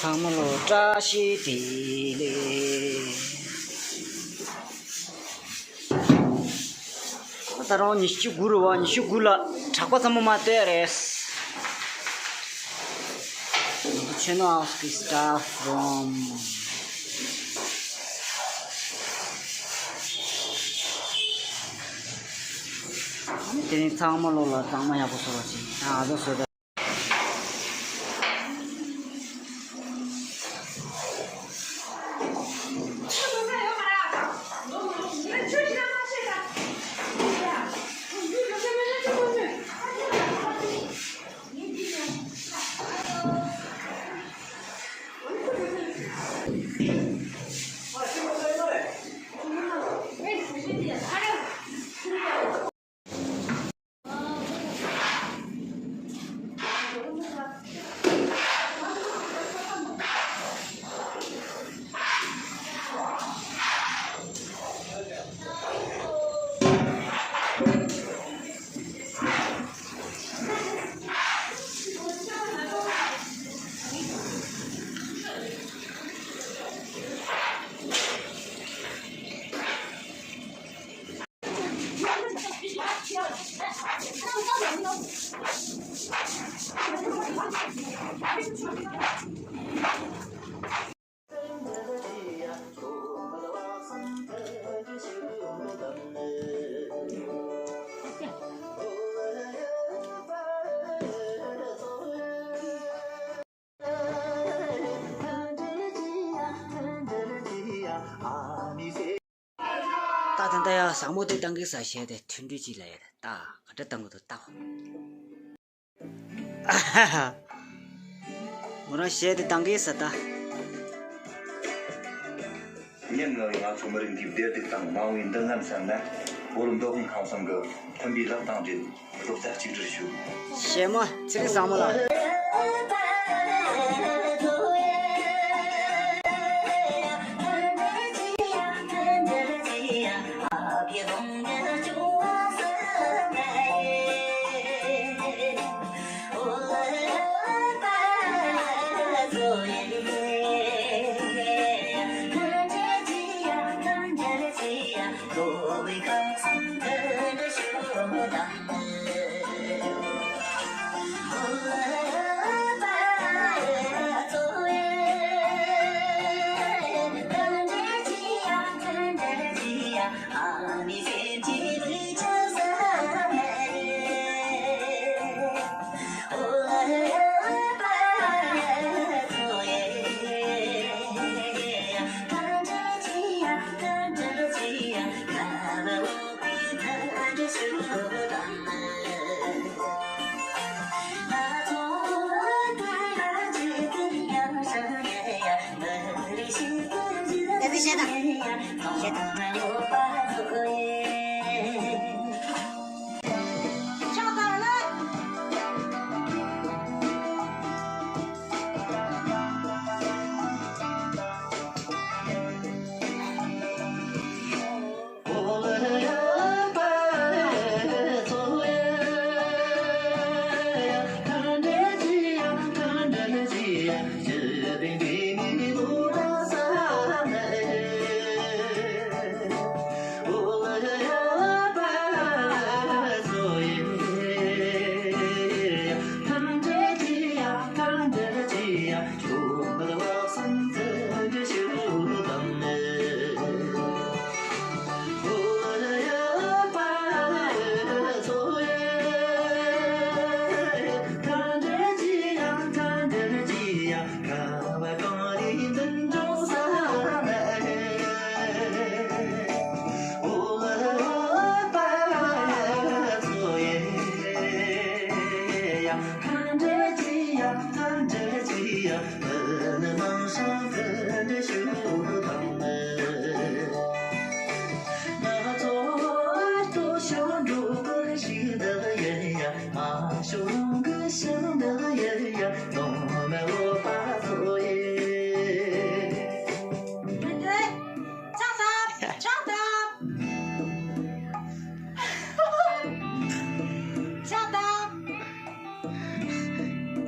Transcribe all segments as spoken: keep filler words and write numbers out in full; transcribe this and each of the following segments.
ཚང་མ་ལ་བཀྲ་ཤིས་བདེ་ལེགས། ད་རུང་ཉི་ཤུ་དགུ་རུ་བ། ཉི་ཤུ་དགུ་ལ་གྲགས་པ་ཚང་མ་མ་ལྟོས་རེད། Channel of the staff from དེ་ནི་ཚང་མ་ལོ་ལ་གཙང་མ་ཡག་པོ་བཟོ་རོགས་བྱེད། ཨ་ཟོ་བཟོ་ད། ད་ད་ད་ཡ་ཟ་མོ་དེ་བཏང་གི་ཟ་བཤད་དེ་མཐུན་སྒྲིལ་གྱིས་ལ་ཡ་ད་ག་འདྲ་བཏང་གི་འདུག་ལྟ། མོ་རང་བཤད་དེ་བཏང་གི་ཟ་ད། ཉིན་ངོ་ང་ཚོ་མི་རིགས་འདིའི་བདེ་སྡུག་དང་མ་འོངས་པའི་མདུན་ལམ་སེམས་ན་བོད་མདོ་དབུས་ཁམས་གསུམ་གྱི་མཐུན་པའི་ལག་དང་འབྲེལ། རྡོག་རྩ་གཅིག་སྒྲིལ་ཞུ། གཞས་མ་ཚེ་རིང་བཟང་མོ་ལགས།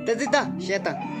ད་ཙི་ད་ཞེས་དང་།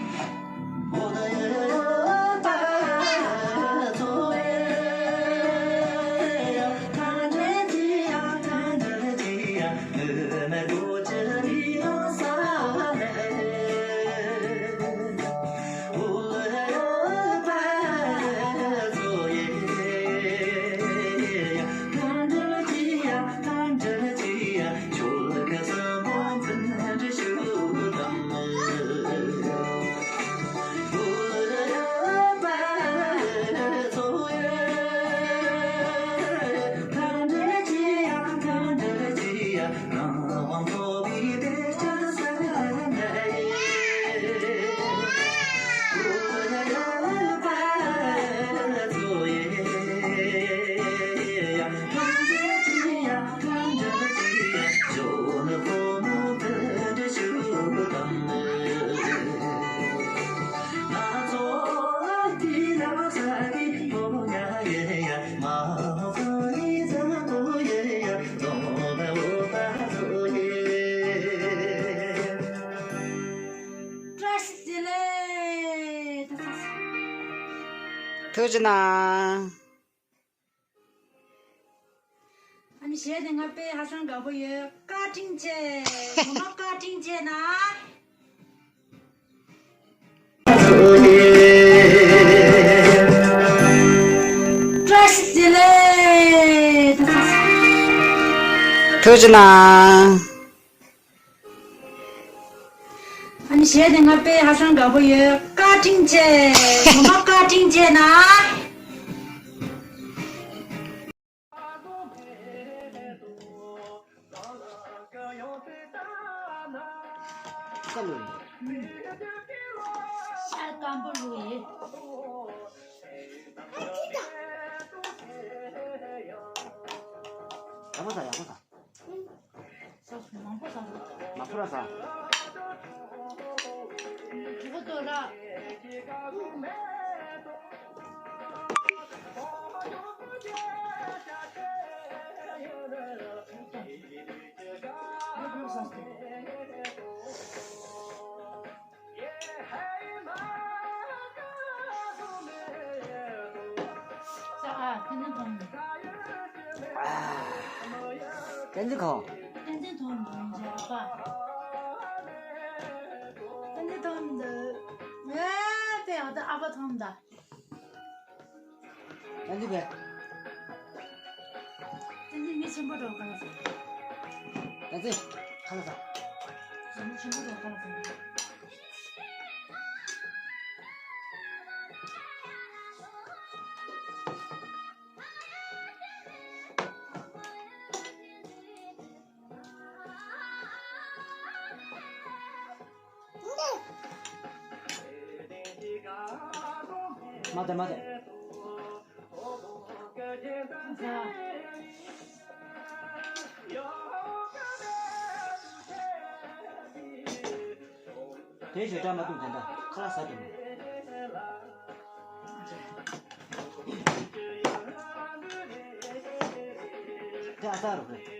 བཀྲ་ཤིས་བདེ་ལེགས། ཐུགས་རྗེ་གནང་། ཨ་ནི་གཞས་དེ་ང་དཔེ་ཧ་ཅང་དགའ་པོ་ཡོད། བཀའ་དྲིན་ཆེ། ངོ་མ་བཀའ་དྲིན་ཆེ་ན། བཀྲ་ཤིས་བདེ་ལེགས། ཐུགས་རྗེ་གནང་། ཨ་ནི་གཞས་དེ་ང་དཔེ་ཧ་ཅང་དགའ་པོ་ཡོད། བཀའ་དྲིན་ཆེ། ངོ་མ་བཀའ་དྲིན་ཆེ་ན། ཤར་སྐམ་པོ་ལུ་ཡིན། ཡག་པོ་ཟ། ཡག་པོ་ཟ། ས་མང་པོ་ཟ། མ་ཕུ་ར་ཟ། གྲོད་ཁོག་ལྟོགས་ར། ས་ཨ་ཏན་ཏན་ཐོང་། ཏན་ཏན་ཁོ། ཏན་ཏན་ཐོང་མི་འདུག་ཨ་ཕ། ཏན་ཏན་ཐོང་མི་འདུག་ཨ་ཕ་ཨ་ཏན་ཨ་ཕ་ཐོང་མི་འདུག་ཏན་ཏན་བས། ཏན་ཏན་མི་ཆེན་པོ་འགྲོ་ག་ལ་ཟེར། ཏན་ཏན་ཁ་ལ་ཟ། མི་ཆེན་པོ་འགྲོ་ག་ལ་ཟེར། མ་དེ་མ་དེ། དེ་ཞོ་ཅག་མ་བཏུང་དེ་འདྲ་ཁ་ལག་ཟ་དེ་མོ། དེ་ཨ་ད་རུ་རེད།